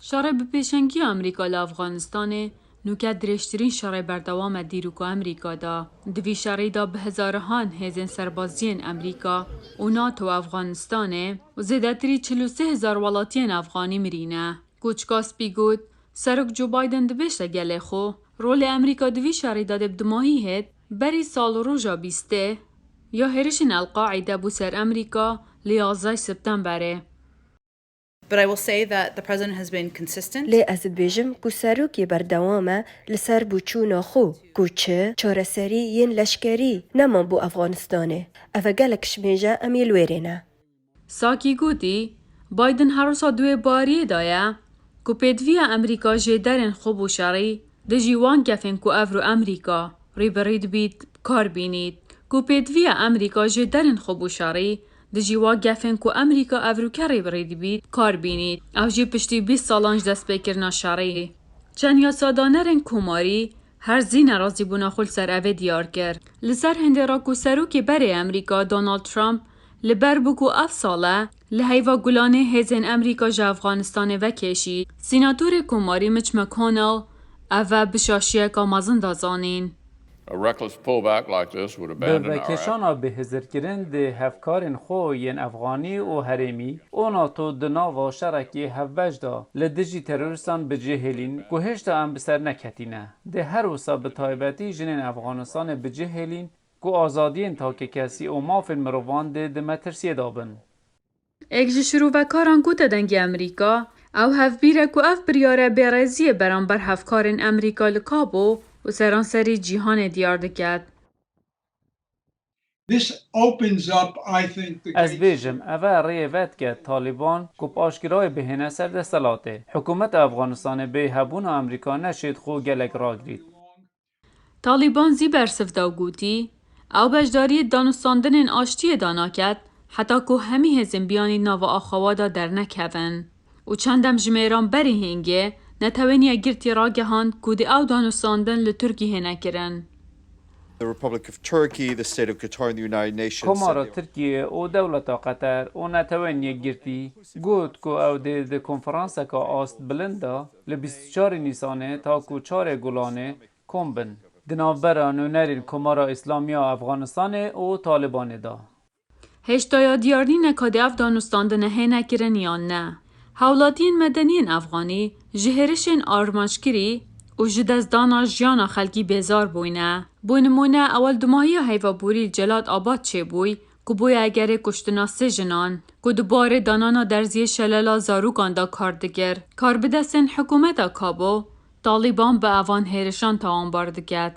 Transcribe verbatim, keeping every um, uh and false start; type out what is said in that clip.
Şerê bi pêşengiya Amerîka li Afganistanê nûke dirêjtirîn şerê berdewam e dîroka Amerîka de. Di vî şerî de bi hezarihan hêzên serbaziyên Amerîka û NATO Afganistanê û zêdetirî çil û sê hezar welatiyên Afganî mirîne. Koçka Spî got, Serok Joe Biden dibêje gelê xwe, rolê Amerîka di vî şerî de dê bi dimahî hêt, berî sal û roja bîstê ya hêrişên El-Qaîde bû ser Amerîka li yazdeh Septemberê. But I will say that the president has been consistent. Lê ez dibêjim ku serokê berdewam e li ser bûçûna xwe, ku çi çareserî yên leşkerî neman bo Afganistanê. Ev e gelek şimêje em yê li wêrê ne. Sakî gotî, Biden her wisa di wê bariyê de ye ku pêdiviya Amerîka jêderên xwe bo şerî dijî wan gefên ku evro Amerîka rî bi rî dibît, kar bînît. Ku pêdiviya Amerîka jêderên xwe bo şerî dijî wa gefên ku Amerîka evroke rî bi rî dibît, kar bînît. Ew jî piştî bîst salan ji destpêkirina şerî. Çend yasadanerên komarî her zî nerazîbûna xwe li ser evê diyar kir. Li ser hindê re ku serokê berê Amerîka Donald Trump li ber bû ku ev sal e li heyva gulanê hêzên Amerîka ji Afganistanê vekêşî, sînatorê komarî Mitch McConnell ev e bi şaşiyeka mezin da zanîn. A reckless pullback like this would Bi abandon our vekêşana bêhizirkirin dê hevkarên xwe yên Efxanî û herêmî û NATO di nava şerekê hevbeş de li dijî terorîstan bi cih hêlîn ku hêşta em bi ser neketîne. Dê her wisa bi taybetî jinên Efxanistanê bi cih hêlîn ku azadiyên takekesî û mafên mirovan dê di metirsiyê de bin. Êk ji şirûvekaran gote Dengê Amerîka, ew hevbîr e ku ev biryare bêreziyê beramber hevkarên Amerîka li Kabo û seranserî cîhanê diyar diket. This opens up, I think, the Ez gates bêjim, ev e rêyê vedike Talîban ku bi aşkirayê bihêne ser destelatê. Hikûmeta Efxanistanê bê hebûna Amerîka neşêt xwe gelek ragirît. Talîban zî bersiv da û gotî, ew beşdariyê danûstandinên aştiyê de naket, heta ku hemî hêzên biyanî nava axawa de dernekevin. Û çend demjimêran berî hingê, Netewên Yekgirtî ragehand ku dê ew danûstandin li Tirkiyeyê nekirin. The Republic of Turkey, the state of Qatar, and the United Nations said Komara they Tirkiye û dewleta Qeter û Netewên Yekgirtî got ku ew dê di konferanseka ast bilind de li bîst û çarê Nîsanê ta ku çarê Gulanê kom bin di navbera nûnerên Komara Îslamî ya Efxanistanê û Talibanê de. Hêşta ya diyar nîne ka dê ev danûstandine hêne kirin yan ne. Hawlatiyên medeniyên Efxanî ji hêrişên armanckirî û ji destdana jiyana xelkî bêzar bûyne. Bo nimûne, ewil dumahiya heyva borî li Celat Abad çêbûy, ku bûye egerê kuştina sê jinan, ku di barê danana derziyê şelela zarokan de kar dikir, karbidestên hikûmeta Kabo, Talîban bi evan hêrişan tawanbar diket.